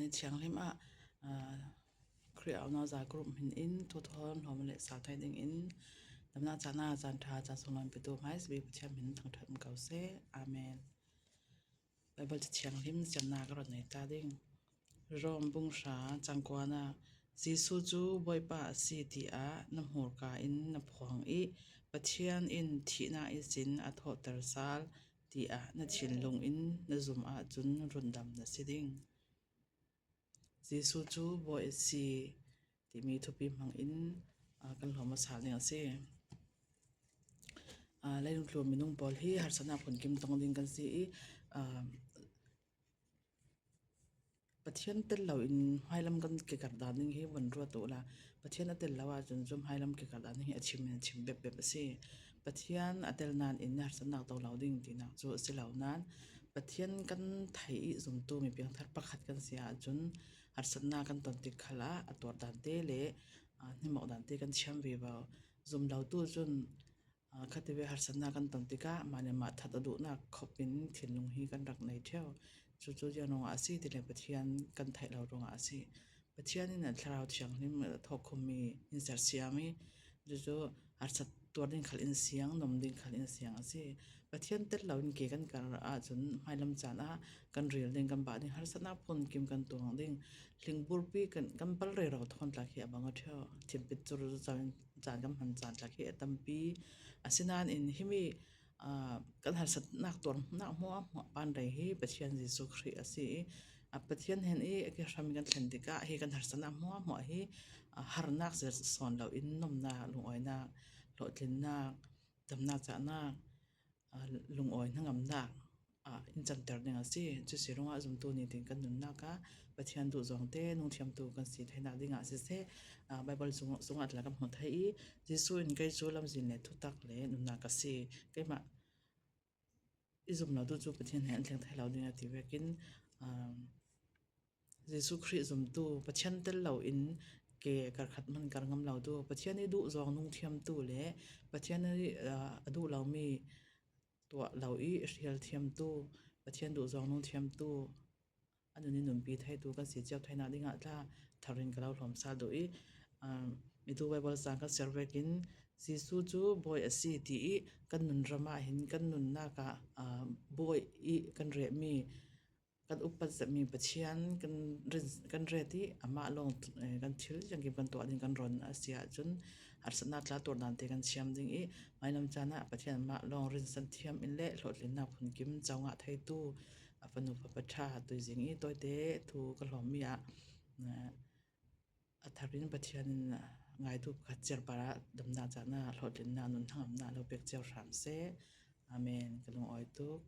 Ni Thianghlim ah Khrih aunak za group hmin in thuthawn hlawm le sau thai ding in damnak caan ah caan ṭha caan sunglawi petu hmaisabik Pathian min thangṭhat um ko seh. Amen. Baibal Cathianghlim siamnak ka rat nei ta ding. Rom bunghra cangkuan ah Jesuh cu Bawipa a si tiah na hmurka in na phuang i Pathian in thihnak ihcin a thawhter sal tiah na thinlung in na zumh ahcun rundam na si ding. Jesuh cu Bawi a si timi thupi hmang in kan hlawm hmasa ding a si. Leilung tlu minung pawl hi harsatnak phunkim tong ding kan si i Pathian tel loin hmailam kan kekar dan ding hi van ruat u la. Pathian a tel lo ahcun cu hmailam kekar dan ding hi a chim in a chim bepbep a si. Pathian a tel nain in harsatnak to lo ding tinak cu a si lo nain Pathian kan theih i zumtu mi piangthar pakhat kan si ahcun harsatnak kan ton tik khal ah a tuar dan te le hnimawk dan te kan thiam ve lo. Zum lo tu cun Khati ve harsatnak kan ton tikah mah le mah that a duhnak khop in thinlung hi kan rak nei ṭheo. Cucu ziang ruangah a si ti le Pathian kan theih lo ruangah a si. Pathian in a Thlarau Thianghlim a thawk khummi in sersiam i cucu harsat tuar ding khal in siang, nom ding khal in siang a si. Pathian tel loin ke kan kar ahcun hmailam caan ah kan ril ding, kan bah ding, harsatnak phunkim kan tuang ding, hlingburpi kan pal rero thawn tlak hi a bang a ṭheo. Thimpit cur caan kan hman caan tlak hi a tampi. Asinain in himi kan harsatnak tuarnak hmuahhmuah panrei hi Pathian Jesuh Khrih a si i Pathian hen i a hram kan thlen tikah hi kan harsatnak hmuahhmuah hi harnak sawn loin nomnak, lungawinak, hlawhtlinnak, damnak cahnak lungawi hnangamnak ah in canter ding a si. Cusi ruangah zumtu nih tin kan nunnak ah Pathian duh zawng te nungthiamtu kan si theinak ding ah siseh Baibal zungah tla kan hmu thai i Jesuh in kei cu lamzin le thutak le nunnak ka si. Keimah i zum lo tu cu Pathian he an thleng thai lo ding a ti vekin Jesuh Khrih zumtu, Pathian tel loin ke karkhat hmanh kar ngam lotu, Pathian i duh zawng nungthiamtu le Pathian i a duh lomi tuah lo i hrial thiamtu, Pathian duh zawng nungthiamtu, a nun i nunpi theitu kan si cio thainak dingah tla thar in ka lo hlawm sal duh i mitu Baibal cang kan ser vekin Jesuh cu Bawi a si ti i kan nun ram ah hin kan nunnak ah Bawi i kan rehmi Kan upat zahmi Pathian kan ret i amah lawng kan thil kan kan tuah ding kan ron a si ahcun harsatnak tla tuarnak te kan siam ding i hmailam caan ah Pathian amah lawng rinsan thiam in le hlawhtlinnak phunkim co ngah theitu a fanu fapa ṭha tuizing i tawite thu ka hlawmmi ah a thar in Pathian in ngaitu pakhat cerpar ah damnak caan ah hlawhtlinnak nun hnangamnak lo pek cio hram seh. Amen. Ka lungawi tuk.